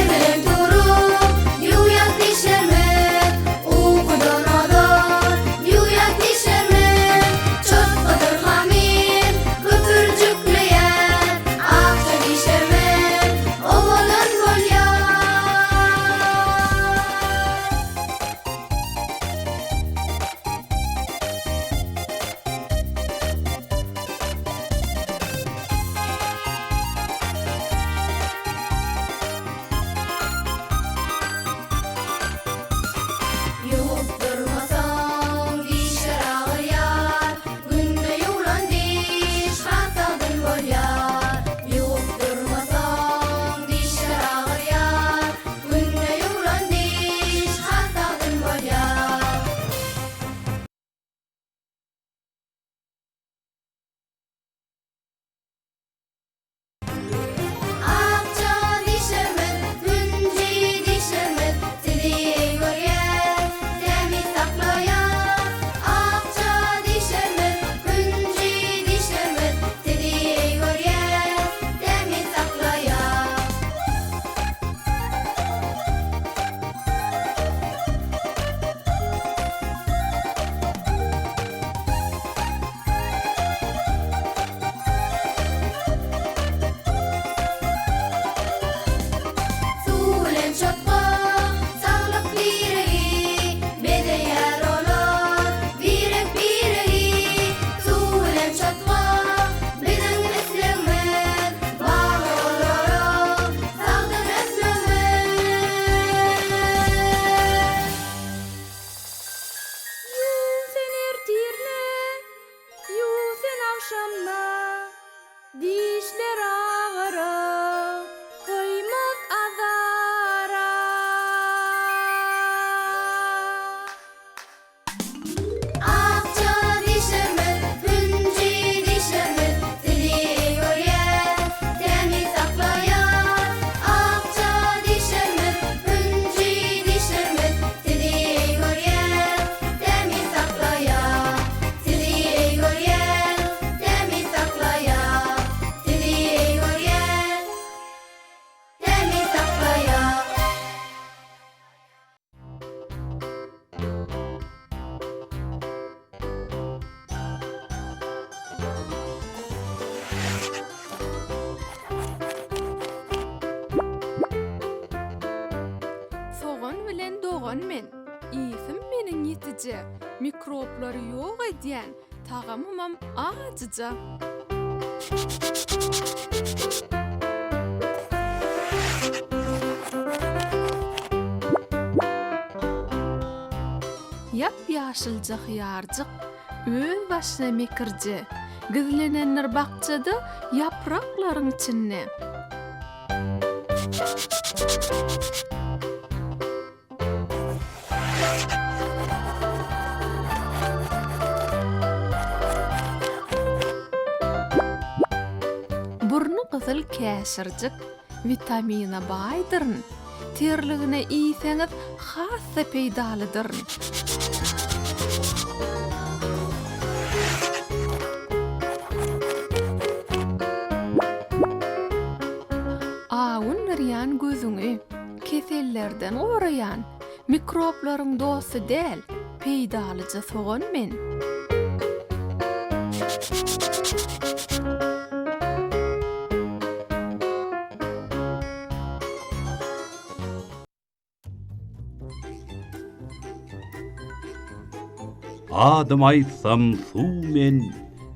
bilen turup, ýuwýas dişlerimiz, Ukudan ozal ýuwýas dişlerimiz. Çotgadyr hamyr köpürjikleýär, Akja dişlerimiz owadan bolýar. Ýuwup durmasaň dişler agyrýar, Günde ýuwlan diş has sagdyn bolýar. Ýuwup durmasaň dişler agyrýar, Günde ýuwlan diş has sagdyn bolýar. Akja dişlerimiz, hünji dişlerimiz, Sizi eý görýär, tämiz saklaýar. Akja dişlerimiz, hünji dişlerimiz, Sizi eý görýär, tämiz saklaýar. Suw bilen çotga saglyk diregi, Bezeýär olar birek-biregi. Suw bilen çotga biziň islegimiz, Bagly olara sagdyn ösmegimiz. Ýuw sen ertirne, Ýuw sen agşamda, Dişler agyra, Goýmaz azara. Akja dişlerimiz, hünji dişlerimiz, Sizi eý görýär, tämiz saklaýar. Akja dişlerimiz, hünji dişlerimiz, Sizi eý görýär, tämiz saklaýar. Sizi eý görýär, tämiz saklaýar. Sizi eý görýär, tämiz saklaýar. Sogan bilen dogan men. Iýsim meniň ýetije, Mikroblary ýok edýän, Tagamymam ajyja. Ýap-ýaşylja hyýarjyk, Öz başyna mekirje, Gizlenendir bakjada, Ýapraklaryň içinde. Burny gyzyl käşirjik, witamine baýdyryn. Terligine iýseňiz has-da peýdalydyryn. Awundyrýan gözüňi. Kesellerden goraýan, mikroblaryň dosty däl, peýdalyja sogan men. Adym aýtsam suw men,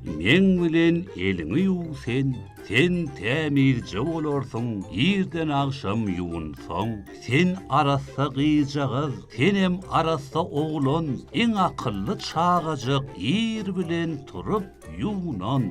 meň bilen eliňi ýuw sen. Sen tämizje bolarsyň, irden agşam ýuwunsaň. Sen arassa gyzjagaz, senem arassa oglan, iň akylly çagajyk ir bilen turup ýuwnan.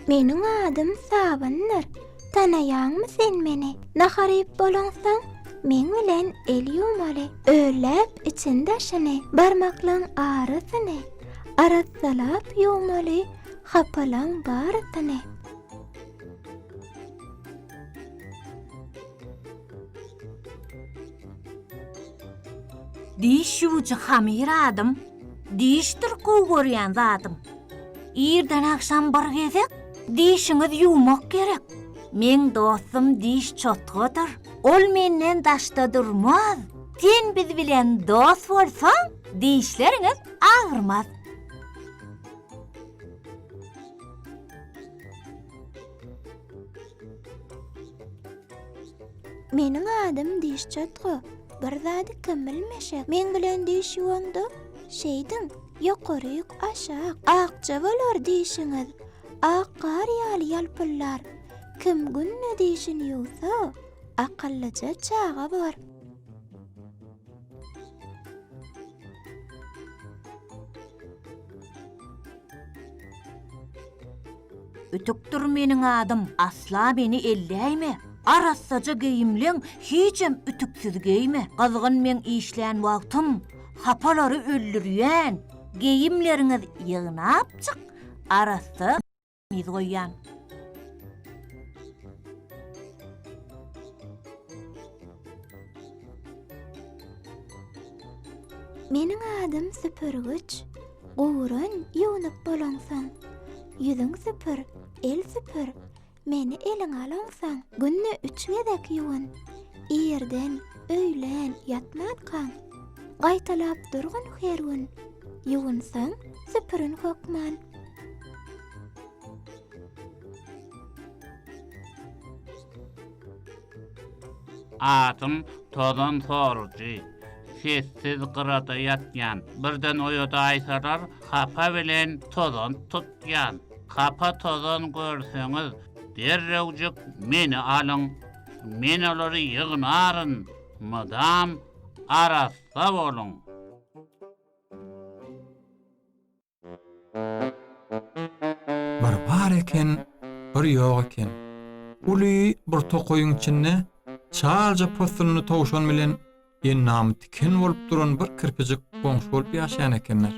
Meniň adym Sabyndyr. Tanaýaňmy sen meni? Nahar iýip bolaňsoň, meň bilen el ýuwmaly. Ölläp için-daşyny, barmaklaň arasyny, arassalap ýuwmaly hapalaň barysyny. Diş ýuwujy hamyr adym. Dişdir gowy görýän zadym. Irden agşam bir gezek dişiňiz ýuwmak gerek. Meň dostum diş çotgadyr. Ol menden daşda durmaz. Sen biz bilen dost bolsaň, dişleriňiz agyrmaz. Meniň adym Diş Çotga. Bir zady kim bilmeşek. Meň bilen diş ýuwaňda, şeýdiň, ýokaryk, aşak. Akja bolar dişiňiz, ak gar ýaly ýalpyldar. Kim günde dişini ýuwsa, akyllyja çaga bor. Ütükdir meniň adym, asla meni elläýme. Arassaja geýimleň, hijem ütüksiz geýme. Gyzgyn meň işlän wagtym, hapalary öldürýän. Geýimleriňiz ýygnapjyk, arassa yz goýýan. Meniň adym Süpürgiç. Gowuran ýuwnup bolaňsoň, ýüzüň süpür, el süpür, meni eliňe alaňsoň, günde üç gezek ýuwun, irden, öýlän, ýatmankaň. Gaýtalap durgun her gün, ýuwunsaň, süpürin hökman. Adym Tozan sorujy. Sessiz gyrada ýatýan. Birden oýadaýsalar, hapa bilen tozan tutýan. Hapa tozan görseňiz, derrewjik meni alyň. Men olary ýygnaryn. Mydam arassa boluň. Bir bar eken, bir ýok eken. Uly bir tokaýyň içinde çalja possunly towşan bilen endamy tiken bolup duran bir kirpijik goňşy bolup ýaşaýan ekenler.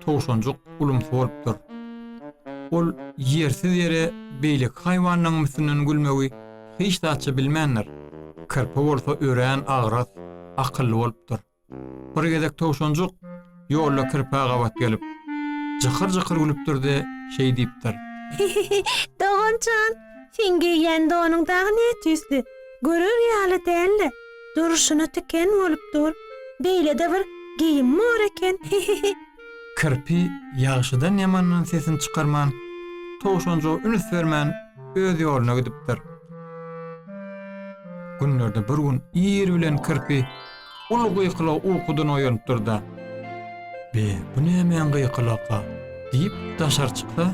Towşanjyk ulumsy bolupdyr. Ol ýersiz ýere beýleki haýwanlaryň üstünden gülmegi hiç zatça bilmändir. Kirpi bolsa örän agras, akylly bolupdyr. Bir gezek towşanjyk ýolda kirpä gabat gelip, jykyr-jykyr gülüpdir-de, şeý diýipdir. Dogan jan, seň geýýän donuň dagy nätüýsli, görer ýaly däl-le, durşuna tiken bolup dur, beýle-de bir geýim bor eken. Kirpi ýagşydan-ýamandan sesini çykarman, towşanjyga üns bermän öz ýoluna gidipdir. Günlerde bir gün ir bilen kirpi uly gykylyga ukudan oýanypdyr-da, Be, bu nämäň gykylygyka? diýip, daşary çyksa,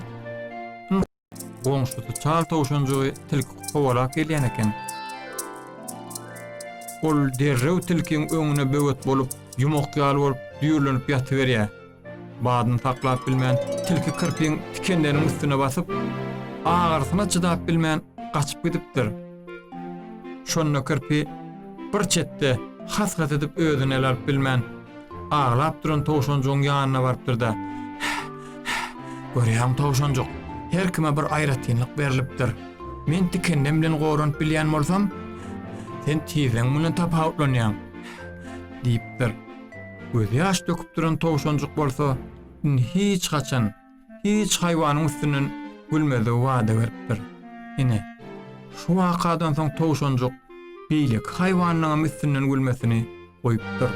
goňşusy çal towşanjygy tilki kowalap gelýän eken. Ol derrew tilkiň öňüne böwet bolup, ýumak ýaly bolup düýrlenip ýatyberýär. Badyny saklap bilmän, tilki kirpiň tikenleriniň üstüne basyp, agyrysyna çydap bilmän gaçyp gidipdir. Şonda kirpi bir çetde has-has edip özüni ele alyp bilmän, aglap duran towşanjygyň ýanyna barypdyr-da, Görýäňmi, towşanjyk, her kime bir aýratynlyk berlipdir. Men tikenlem bilen goranyp bilýän bolsam, sen tizleň bilen tapawutlanýaň, diýipdir. Gözýaş döküp duran towşanjyk bolsa indi hiç haçan, hiç haýwanyň üstünden gülmezligi wada beripdir. Ine, şu wakadan soň towşanjyk beýleki haýwanlaryňam üstünden gülmesini goýupdyr.